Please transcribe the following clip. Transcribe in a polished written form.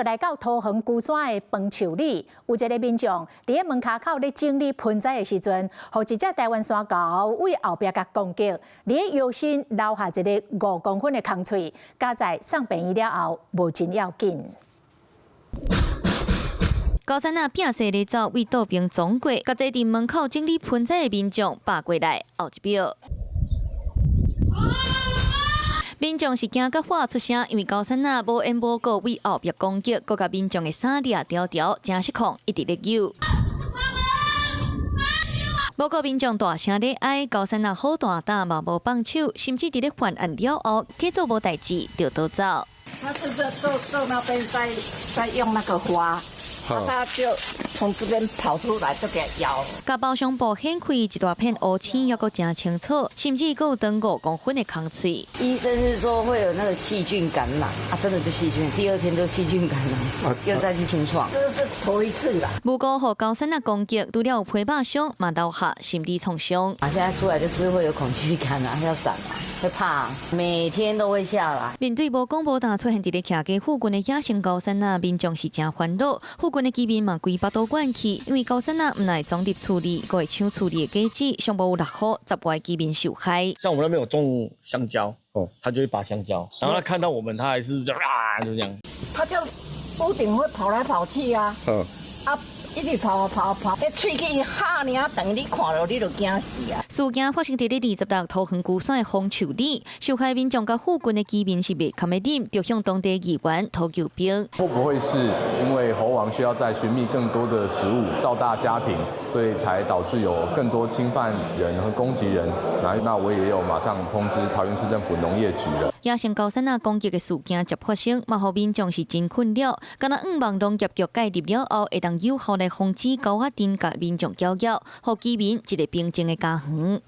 來到桃園龜山的楓樹里，有一个民眾佇咧門跤口咧整理盆栽的時陣，予一隻台灣山猴對後壁共攻擊，佇咧腰身留下一个5公分的空喙，佳哉送病院了後無真要緊。高山仔拚勢咧走，對倒爿撞過，共坐佇門口整理盆栽的民眾霸過來拗一表。民眾是驚甲喊出聲，因為高山仔無緣無故對後壁攻擊，閣共民眾的衫掠條條，誠失控，一直咧扭。無過民眾大聲咧哀，高山仔好大膽嘛無放手，甚至佇咧犯案了後，假做無代誌就逃走。他是在坐坐那邊在用那個花。他就從這邊跑出來，就給咬。共包傷部掀開一大片烏青，猶閣誠清楚，甚至閣有長5公分的空喙。醫生是說會有那個細菌感染，啊，真的就細菌，第二天就細菌感染，又再去清創。這是頭一次啦。無辜予高山仔攻擊，除了有皮肉傷，嘛留下心理創傷。啊，現在出來就是會有恐懼感啊，要閃啊，會怕，每天都會下來。面對無講無彈出現佇咧徛家附近的野生高山仔，民眾是誠煩惱。附近的居民嘛規腹肚怨氣，因為高山仔毋但會闖入厝裡，閣會搶厝裡的果子，上無有六戶10外居民受害。像我們那邊有種香蕉，哦，他就會拔香蕉，然後他看到我們，他還是就啊，就這樣。他就屋頂會跑來跑去啊，啊，一直跑跑跑，彼喙齒哈爾長，你看著你就驚死啊！事件發生佇咧26桃園龜山的楓樹里，受害民眾佮附近的居民是袂堪得忍，就向當地議員討救兵。會不會是因為猴王需要再尋覓更多的食物，照大家庭，所以才導致有更多侵犯人和攻擊人？那我也有馬上通知桃園市政府農業局了。野生高山仔攻擊的事件接發生，嘛予民眾是真困擾。敢若向望農業局介入了後，會當有效來防止猴仔陣共民眾攪擾，予居民一个平靜的家園。